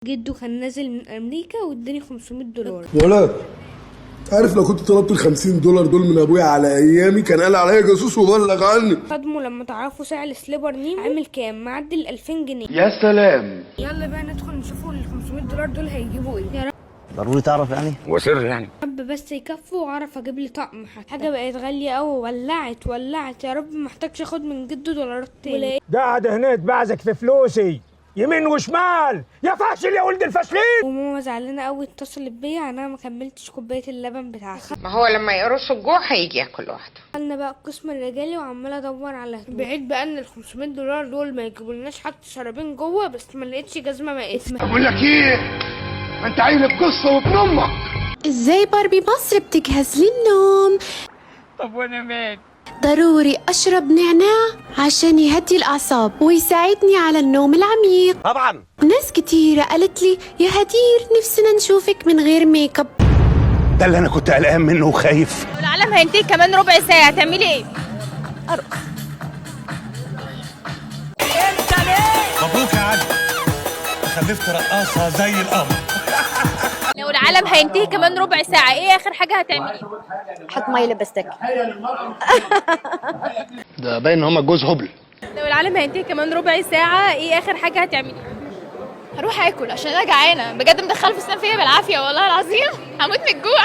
جده كان نازل من امريكا واداني $500. ولا عارف لو كنت طلبت ال $50 دول من ابويا على ايامي كان قال عليا جاسوس وبلغ عني. صدموا لما تعرفوا سعر ال slipper نيمو عامل كام، معدي ال 2000 جنيه. يا سلام. يلا بقى ندخل نشوفوا ال $500 دول هيجيبوا ايه. يا ضروري تعرف يعني؟ وسر يعني. رب بس يكفوا واعرف اجيب لي طقم. حتى حاجة بقت غالية قوي، ولعت ولعت. يا رب ما احتاجش اخد من جده دولارات تاني. قاعد هنا اتبعزك في فلوسي يمين وشمال يا فاشل يا ولد الفاشلين. وماما زعلانة قوي، اتصلت بيا انا ما كملتش كوباية اللبن بتاعتي. ما هو لما يقرصوا الجوع هيجي ياكل لوحده. دخلنا بقى القسم الرجالي وعماله ادور على هدوم. بعيد بقى ان ال $500 دول ما يجيبولناش حتى شرابين جوه، بس ما لقيتش جزمه مقاس. بقول لك ايه، انت عيل القصة وابن امك. ازاي باربي مصر بتجهز للنوم؟ طب وانا مال؟ ضروري اشرب نعناع عشان يهدي الاعصاب ويساعدني على النوم العميق. طبعا. ناس كتيرة قالت لي يا هدير نفسنا نشوفك من غير ميك اب. ده اللي انا كنت قلقان منه وخايف. العالم هينتهي كمان ربع ساعة، تعملي ايه؟ ارقص. مبروك يا علي، خلفت رقاصة زي القمر. لو العالم هينتهي كمان ربع ساعة، ايه اخر حاجة هتعملي؟ حط مية لبستك. ده باين ان هما جوز هبل. لو العالم هينتهي كمان ربع ساعة، ايه اخر حاجة هتعملي؟ هروح اكل عشان انا جعانة بجد، مدخله فستان فيا بالعافية والله العظيم، هموت من الجوع.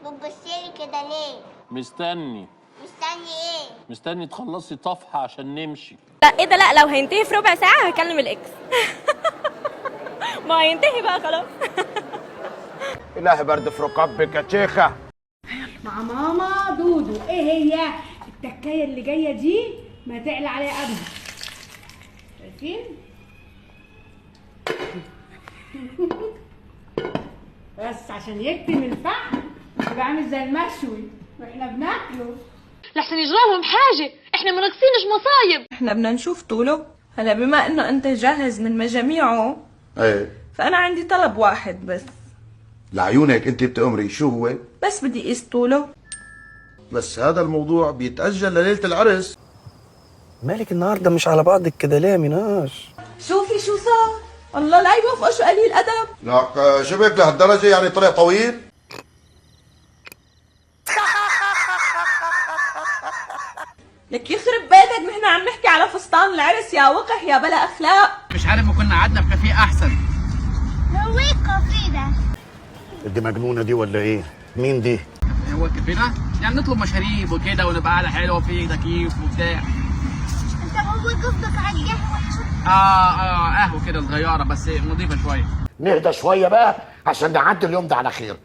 بتبصيلي كده ليه؟ مستني. مستني ايه؟ مستني تخلصي طفحة عشان نمشي. لا ايه ده، لا لو هينتهي في ربع ساعة هكلم ال ex. ما هينتهي بقى خلاص. إلهي برد في رقبك يا شيخة. مع ماما دودو. ايه هي التكايه اللي جاية دي؟ ما تعلى عليها ابدا. شايفين؟ بس عشان يكتم الفحم يبقى عامل زي المشوي واحنا بناكله. لحسن يجرالهم حاجة، احنا ما ناقصينش مصايب. احنا بدنا نشوف طوله. هلا بما انه انت جاهز من مجاميعه، ايه فانا عندي طلب واحد بس. لعيونك انت بتأمري، شو هو؟ بس بدي اقيس طوله. بس هذا الموضوع بيتأجل لليلة العرس. مالك النهارده مش على بعضك كده ليه يا ميناش؟ شوفي شو صار، الله لا يوفقه شو قليل ادب. لا شبك لهالدرجة يعني طلع طويل؟ لك يخرب بيتك، نحن عم نحكي على فستان العرس يا وقح يا بلا اخلاق. مش عارف ما كنا قعدنا في كافيه احسن. هو ايه الكافيه ده؟ دي مجنونة دي ولا ايه؟ مين دي؟ هو الكافيه ده يعني نطلب مشاريب وكده ونبقى قاعدة حلوة فيه تكييف وبتاع. انت هو قصدك على القهوة؟ اه قهوة كده صغيرة بس نظيفة شوية. نهدى شوية بقى عشان نعدي اليوم ده على خير.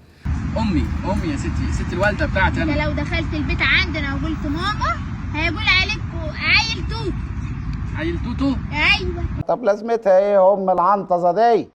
امي امي يا ستي، ست الوالدة بتاعتي انت انا. لو دخلت البيت عندنا وقلت ماما هيقول عليك عيل توت. عيل توتو؟ ايوه. طب لازمتها ايه هم العنطزة دي؟